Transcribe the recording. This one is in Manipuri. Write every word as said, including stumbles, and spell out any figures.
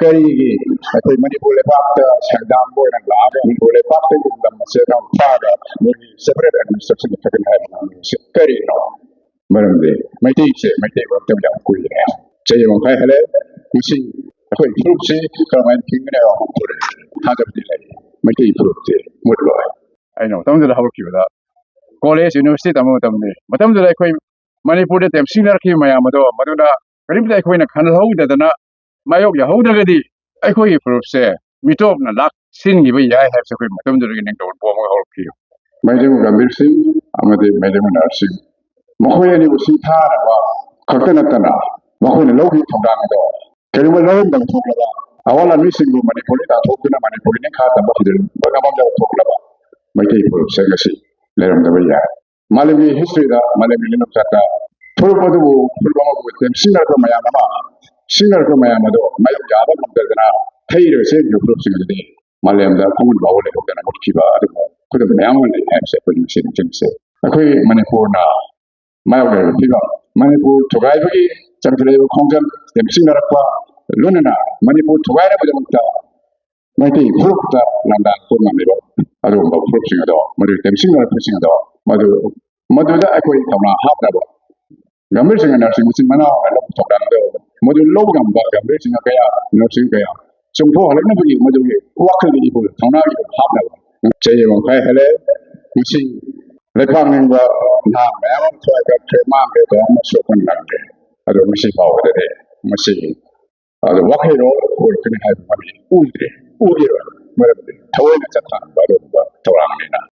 ꯀꯔꯤꯒꯤ ꯑꯩꯈꯣꯏ ꯃꯅꯤꯄꯨꯔ ꯂꯩꯕꯥꯛꯇ ꯁꯦꯟꯗꯥꯡꯕ ꯑꯣꯏꯅ ꯂꯥꯛꯑꯒ ꯃꯅꯤꯄꯨꯔ ꯂꯩꯕꯥꯛꯇꯒꯤ ꯂꯝ ꯃꯆꯦꯠ ꯑꯃ ꯐꯥꯔꯒ ꯃꯣꯏꯒꯤ separate administration ꯂꯤꯡꯈꯠꯀꯅꯤ ꯍꯥꯏꯕ ꯉꯥꯡꯅꯔꯤꯁꯦ ꯀꯔꯤꯅꯣ? ꯃꯔꯝꯗꯤ ꯃꯩꯇꯩꯁꯦ ꯃꯩꯇꯩ ꯑꯣꯏꯔꯛꯇꯕ ꯌꯥꯝ ꯀꯨꯏꯔꯦ꯫ ꯆꯍꯤ ꯑꯃ ꯃꯈꯥꯏ ꯍꯦꯜꯂꯦ꯫ ꯃꯁꯤ ꯑꯩꯈꯣꯏ ꯐꯨꯔꯨꯞꯁꯤ ꯀꯔꯝꯍꯥꯏꯅ ꯍꯤꯡꯒꯅꯤ ꯍꯥꯏꯕ ꯊꯥꯖꯕꯗꯤ ꯂꯩ꯫ ꯃꯩꯇꯩ ꯐꯨꯔꯨꯞꯁꯦ ꯃꯨꯠꯂꯣꯏ꯫ ꯑꯩꯅ ꯃꯇꯝꯗꯨꯗ ꯍꯧꯔꯛꯈꯤꯕꯗ ꯀꯣꯂꯦꯖ, ꯌꯨꯅꯤꯚꯔꯁꯤꯇꯤ ꯇꯝꯕ ꯃꯇꯝꯗꯅꯤ꯫ ꯃꯇꯝꯗꯨꯗ ꯑꯩꯈꯣꯏ ꯃꯅꯤꯄꯨꯔꯗ ꯇꯦꯝꯁꯤꯡꯅꯔꯛꯈꯤꯕ ꯃꯌꯥꯝ ꯑꯗꯣ ꯃꯗꯨꯅ ꯀꯔꯤꯝꯇ ꯑꯩꯈꯣꯏꯅ ꯈꯟꯅꯍꯧꯗꯗꯅ ꯃꯥꯌꯣꯛꯅꯍꯧꯗ꯭ꯔꯒꯗꯤ ꯑꯩꯈꯣꯏꯒꯤ ꯐꯨꯔꯨꯞꯁꯦ ꯃꯤꯇꯣꯞꯅ ꯂꯥꯛꯁꯤꯟꯈꯤꯕ ꯌꯥꯏ ꯍꯥꯏꯕꯁꯦ ꯑꯩꯈꯣꯏ ꯃꯇꯝꯗꯨꯗꯒꯤ ꯅꯤꯡꯇꯧ ꯄꯣꯛꯑꯒ ꯍꯧꯔꯛꯈꯤ꯫ ꯃꯩꯇꯩꯕꯨ ꯒꯝꯚꯤꯔ ꯁꯤꯡ ꯑꯃꯗꯤ ꯃꯩꯇꯩꯕꯨ ꯅꯔꯁꯤꯡ, ꯃꯈꯣꯏ ꯑꯅꯤꯕꯨ ꯁꯤꯡꯊꯥꯅꯕ ꯈꯛꯇ ꯅꯠꯇꯅ ꯃꯈꯣꯏꯅ ꯂꯧꯈꯤꯕ ꯊꯧꯗꯥꯡ ꯑꯗꯣ ꯀꯔꯤꯒꯨꯝꯕ ꯂꯧꯔꯝꯗꯕ ꯊꯣꯛꯂꯕ, ꯑꯋꯥ ꯂꯥꯟꯃꯤꯁꯤꯡꯕꯨ ꯃꯅꯤꯄꯨꯔꯗ ꯇꯥꯟꯊꯣꯛꯇꯨꯅ ꯃꯅꯤꯄꯨꯔꯒꯤ ꯅꯤꯡꯈꯥ ꯇꯝꯕ ꯍꯧꯖꯤꯟꯕ ꯉꯝꯂꯝꯗꯕ ꯊꯣꯛꯂꯕ ꯃꯩꯇꯩ ꯐꯨꯔꯨꯞꯁꯦ ꯉꯁꯤ ꯂꯩꯔꯝꯗꯕ ꯌꯥꯏ꯫ ꯃꯥꯂꯦꯝꯒꯤ ꯍꯤꯁꯇ꯭ꯔꯤꯗ, ꯃꯥꯂꯦꯝꯒꯤ ꯂꯤꯅꯣꯛꯆꯠꯇ ꯐꯨꯔꯨꯞ ꯑꯗꯨꯕꯨ, ꯐꯨꯔꯨꯞ ꯑꯃꯕꯨ ꯇꯦꯝꯁꯤꯟꯅꯔꯛꯄ ꯃꯌꯥꯝ ꯑꯃ, ꯁꯤꯡꯅꯔꯛꯄ ꯃꯌꯥꯝ ꯑꯗꯣ ꯃꯥꯌꯣꯛ ꯌꯥꯕ ꯉꯝꯗꯗꯅ ꯊꯩꯔꯒ ꯆꯦꯟꯈꯤꯕ ꯐꯨꯔꯨꯞꯁꯤꯡ ꯑꯗꯨꯗꯤ ꯃꯥꯂꯦꯝꯗ ꯈꯣꯡꯒꯨꯟ ꯐꯥꯎꯕ ꯂꯩꯍꯧꯗꯅ ꯃꯨꯠꯈꯤꯕ ꯑꯗꯨꯒꯨꯝꯕ ꯈꯨꯗꯝ ꯃꯌꯥꯝ ꯑꯃ ꯂꯩ ꯍꯥꯏꯕꯁꯦ ꯑꯩꯈꯣꯏ ꯉꯁꯤ ꯅꯤꯡꯁꯤꯡꯁꯦ꯫ ꯑꯩꯈꯣꯏ ꯃꯅꯤꯄꯨꯔꯅ ꯃꯥꯌꯣꯛꯅꯔꯤꯕ ꯐꯤꯕꯝ, ꯃꯅꯤꯄꯨꯔ ꯊꯨꯒꯥꯏꯕꯒꯤ ꯆꯪꯁꯤꯜꯂꯛꯂꯤꯕ ꯈꯣꯡꯖꯪ, ꯇꯦꯝꯁꯤꯡꯅꯔꯛꯄ, ꯂꯣꯏꯅꯅ ꯃꯅꯤꯄꯨꯔ ꯊꯨꯒꯥꯏꯅꯕꯒꯤꯗꯃꯛꯇ ꯃꯩꯇꯩ ꯐꯨꯔꯨꯞꯇ ꯂꯥꯟꯗꯥ ꯊꯣꯛꯅꯕꯤꯕ ꯑꯗꯨꯒꯨꯝꯕ ꯐꯨꯔꯨꯞꯁꯤꯡ ꯑꯗꯣ, ꯃꯗꯨ ꯇꯦꯝꯁꯤꯡꯅꯔꯛꯄꯁꯤꯡ ꯑꯗꯣ, ꯃꯗꯨ, ꯃꯗꯨꯗ ꯑꯩꯈꯣꯏ ꯊꯧꯅꯥ ꯍꯥꯞꯅꯕ ꯒꯝꯚꯤꯔ ꯁꯤꯡ ꯅꯔꯁꯤꯡ ꯃꯆꯤꯟ ꯃꯅꯥꯎ ꯑꯣꯏꯅ ꯂꯧꯕ ꯊꯧꯗꯥꯡ ꯑꯗꯨ, ꯃꯗꯨ ꯂꯧꯕ ꯉꯝꯕ ꯒꯝꯚꯤꯔ ꯁꯤꯡ ꯀꯌꯥ, ꯅꯔꯁꯤꯡ ꯀꯌꯥ ꯆꯨꯝꯊꯣꯛꯍꯜꯂꯛꯅꯕꯒꯤ ꯃꯗꯨꯒꯤ ꯋꯥꯈꯜꯒꯤ ꯏꯍꯨꯜ ꯊꯧꯅꯥꯒꯤ ꯍꯥꯞꯅꯕ ꯆꯍꯤ ꯑꯃ ꯃꯈꯥꯏ ꯍꯦꯜꯂꯦ꯫ ꯉꯁꯤ ꯂꯩꯄꯥꯛ ꯅꯤꯡꯕ ꯅꯍꯥ ꯃꯌꯥꯝ ꯑꯃ ꯊꯋꯥꯏ ꯀꯠꯈ꯭ꯔꯦ, ꯃꯥꯡꯈ꯭ꯔꯦ, ꯀꯌꯥ ꯑꯃ ꯁꯣꯛꯄ ꯅꯪꯈ꯭ꯔꯦ꯫ ꯑꯗꯣ ꯉꯁꯤ ꯐꯥꯎꯕꯗꯗꯤ ꯃꯁꯤꯒꯤ ꯑꯗꯣ ꯋꯥꯈꯜꯂꯣꯟ ꯑꯣꯏꯔꯛꯀꯅꯤ ꯍꯥꯏꯕ ꯃꯃꯤ ꯎꯗ꯭ꯔꯦ, ꯎꯗꯦꯕ꯫ ꯃꯔꯝꯗꯤ ꯊꯑꯣꯏꯅ ꯆꯠꯊ